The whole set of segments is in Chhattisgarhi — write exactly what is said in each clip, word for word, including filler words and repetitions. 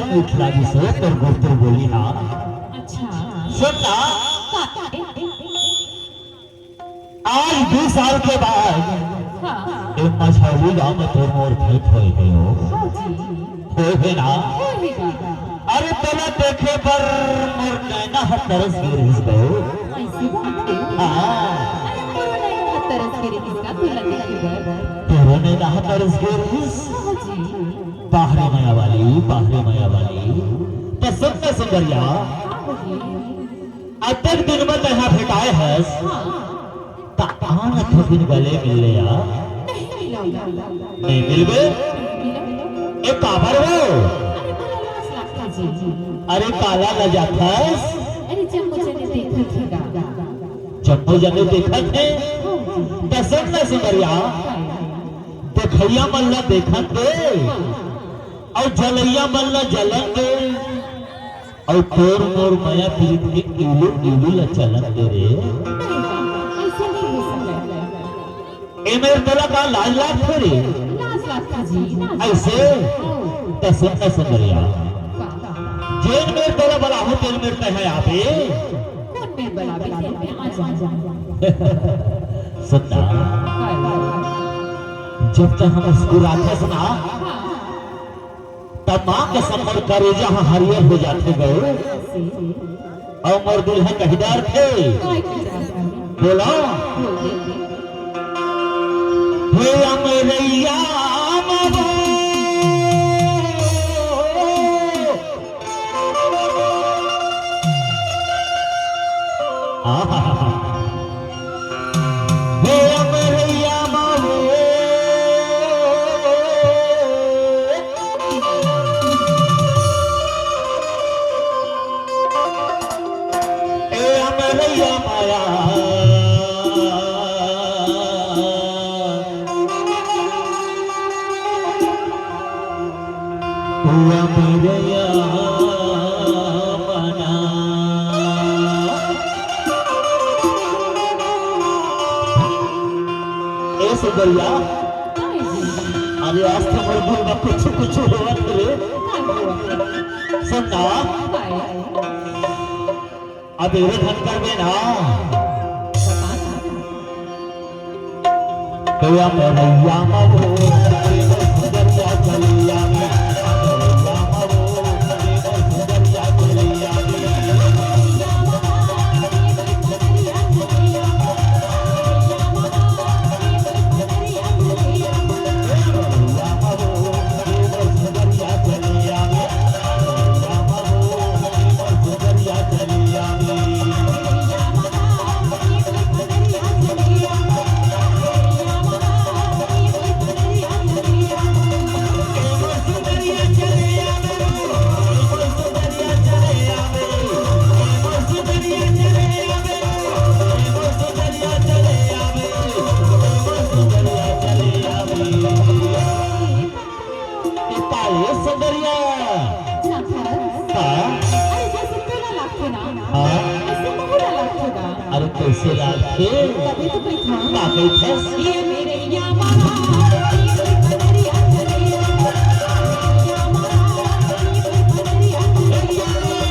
मीठ लागिस हे तोर गुरतुर बोली हा। अच्छा। सुन ना, का, ए, ए, ए, आज दू साल के बाद हाँ। ए मझौली गांव में तोर मोर भेंट होए हे हो। हाँ जी। होए हे ना? होए हे का? अरे तोला देखे बर मोर नैना ह तरस गे रहिस बे। ऐसे बात हे? हाँ। अरे मोरो नैना ह तरस गे रहिस का तोला देखे बर? तोरो नैना ह तरस गे रहिस? हाँ जी। बाहरे मया वाली, बाहरे मया वाली। त सुन न सुंदरिया, हाँ जी। अतेक दिन में तैं हा भेंटाए हस, हाँ। त आन थोकिन गले मिल ले या। नहीं मिलबे? ए, काबर वो? अरे, काला लजाथस? अरे, जम्मो जने देखत हे गा। जम्मो जने देखत हे? त सुन न सुंदरिया, देखइया मन ला देखन दे, अउ जलइया मन ला जलन दे। अउ तोर मोर मया पीरित के इलू इलू ल चलन दे रे। नहीं बा, अइसे नहीं हो सकय। ए मेर तोला का लाज लागथे रे? लाज लागथे जी, लाज अइसे? लागथे। त सुन न सुंदरिया। का? जेन मेर तोला बलाहूं तेन मेर तैं ह आबे। कोन मेर बलाबे तेन मेर आ जा। सुन ना। जब तक हम मुस्कुराथस ना, हाँ। त माँ कसम मोर करेजा ह हरियर हो जाथे गो। अउ मोर दिल ह कहि डारथे। बोलो। हे अमरैया मवो। आहा। हे अमरैया मवो। ए अमरैया माया। ओ अमरैया मना। ए सुंदरिया, अरे आज तो मोर दिल में कुछ कुछ होवत हे रे। सुन ना, अब एरे धन करबे ना। तो या मोरैया मवो, सुंदरिया चलिया में, मोरैया मवो। ए पाए सुंदरिया। हाँ? अरे जैसे तोला लागथे ना, हाँ? ऐसे महू ला लागथे ना। अरे कैसे लागथे? तभी तो कही था। का कही था? ये मेरे या मामा, ये मेरे पनरिया चले या मामा, ये मेरे पनरिया चले या मामा।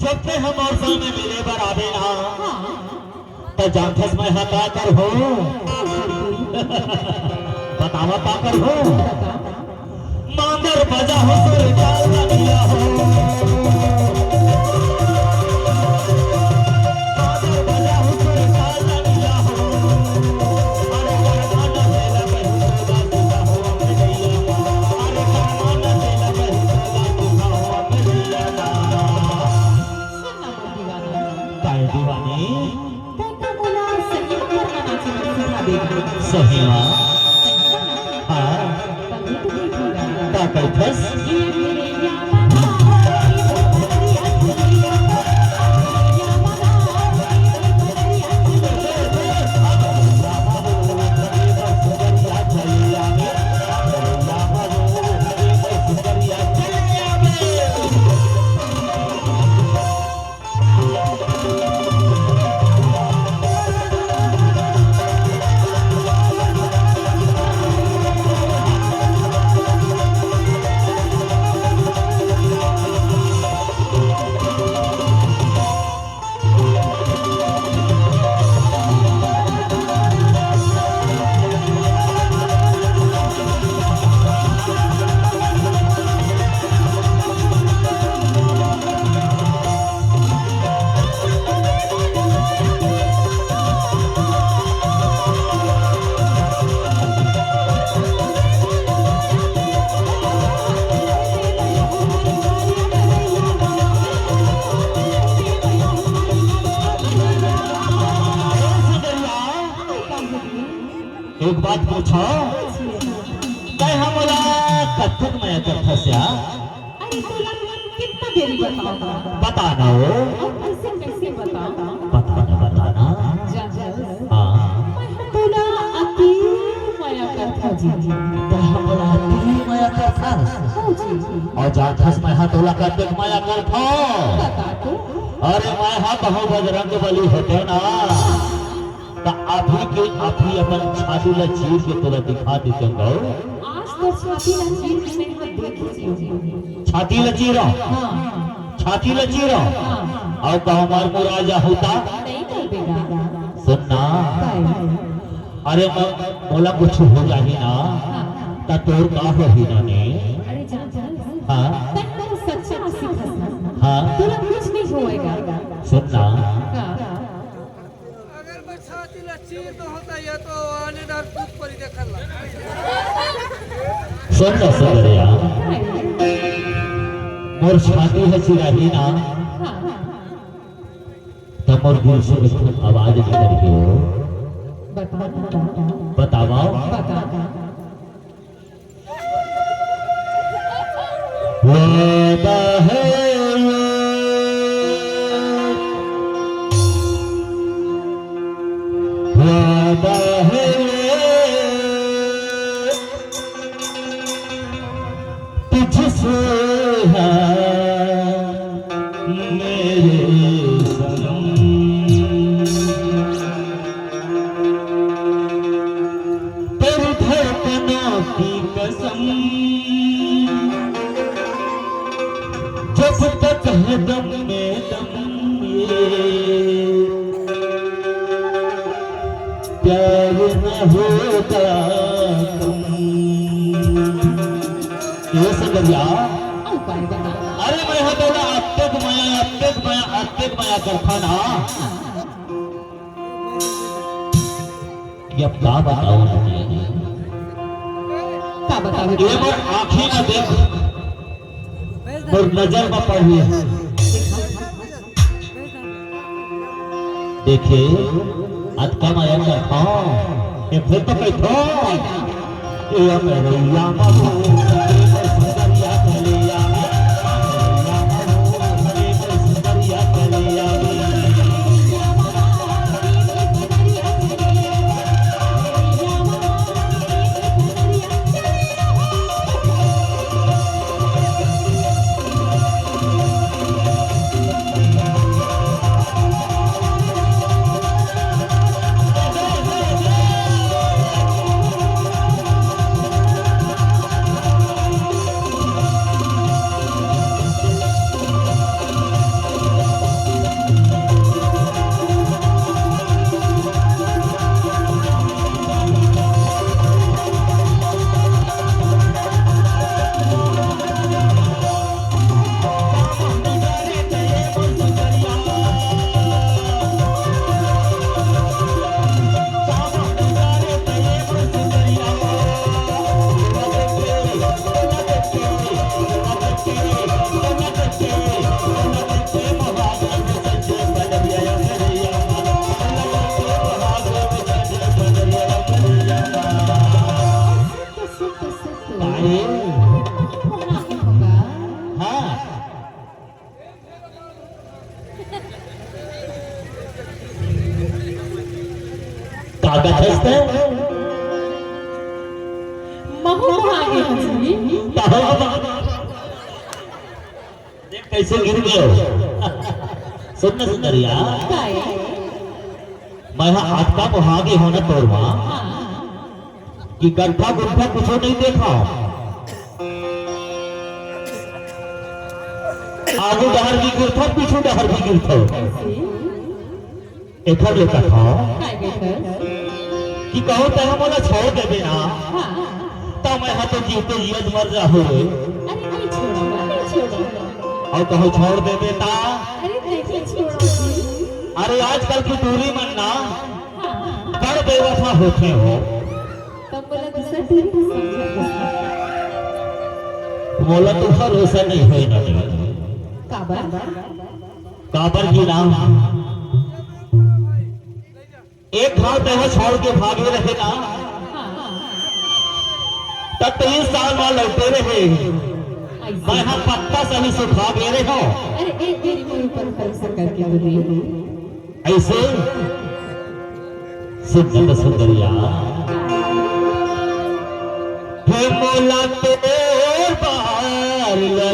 जब ले हमर संग में मिले बर आबे ना, त जानथस मैं ह का करहूं? बतावा का करहूं? मांदर बजा हो सुर चाल न मिला हो। मांदर बजा हो सुर चाल न मिला हो। अरे करवाना तेरा बहू तो बात ना हो, अरे करवाना तेरा बहू तो बात ना हो। सही मा। हाँ। का कहिथस? एक बात पूछो, तैं हा मोला कतक मया करथस या? अरे तोला कितना बेरी बताओ? बता ना वो। अउ कइसे, कइसे बताओ? बता ना, बता ना। जानथस? हाँ। मैं हा तोला अति मया करथों जी। तैं हा मोला अति मया करथस? हाँ जी। अउ जानथस मैं हा तोला कतक मया करथों? बता तो। अरे मैं हा कहूँ बजरंग बली होतेंव ना, त अभी के अभी अपन छाती ला चीर के तोला दिखा देतेंव गो। आज तो छाती ला चीर के मैं हा देखी जी। छाती ला चीरंव? हाँ। छाती ला चीरंव? हाँ। अउ कहूँ मर मुरा जाहूँ त? नहीं कर देगा। सुन ना। काय? अरे म-, मोला कुछ हो जाही ना, हाँ। त तोर का होही ना ने? अरे जा, जा। हाँ। तैं तो सच्चा आशिक हस ना। हाँ। तोला कुछ नहीं होएगा। सुन ना। हाँ। अगर मैं छाती ला चीर दूँ होता, ये तो आने दार दूध परी देखल ला। सुन ना, सुन रे यार। मोर छाती ह चिराही ना, हाँ। त मोर दिल से एक ठन आवाज निकल के हो। बता, बता। बतावा। बता। वादा है ये, वादा है ये, तुझसे है मेरे सनम। तेरी धड़कनों की कसम, जब तक है दम में दम, ये प्यार न होगा कम। ये समझ गया? अरे मैं हा तोला अतेक मया, अतेक मया, अतेक मया करथों ना। ये अब का बताओ ना। का बताओ? ये मोर आँखी म देख, मोर नजर म पड़ गे। देखे, अतका मया करथों, एक फेर तो कहिथों। ए मेरैया बाबू, का कथस ते? महू भागे जी। तहो। देख कइसे गिर गेंव। सुन न सुंदरिया। काय? मैं हा अतका मोहा गे हों न तोर मा कि गट्ठा गुट्ठा कुछू नइ देखांव। आगू डहर भी गिरथंव, पीछू डहर भी गिरथंव। एखर ले कथंव काय कथस? कि कहूं तेंहा मोला छोड़ देबे ना, हाँ। त मैं हा तो जीवते जियत मर जाहूं रे। अरे नइ छोड़ंव, नइ छोड़ंव। अउ कहूं छोड़ देबे त? अरे नइ छोड़ंव जी। अरे आजकल के टूरी मन ना हाँ। बड़ बेवफा होथे हो। त मोला दूसर टूरी समझ। मोला तो भरोसा नइ होय ना। काबर? काबर कि ना, एक घांव तेंहा छोड़ के भागे रहे ना, त तीस साल मा लौटे रहे, अइसे। मैं हा पत्ता सही सुखा गे रहेंव। अरे, एक बारी मोर ऊपर भरोसा करके तो देख। अइसे सुन न सुंदरिया।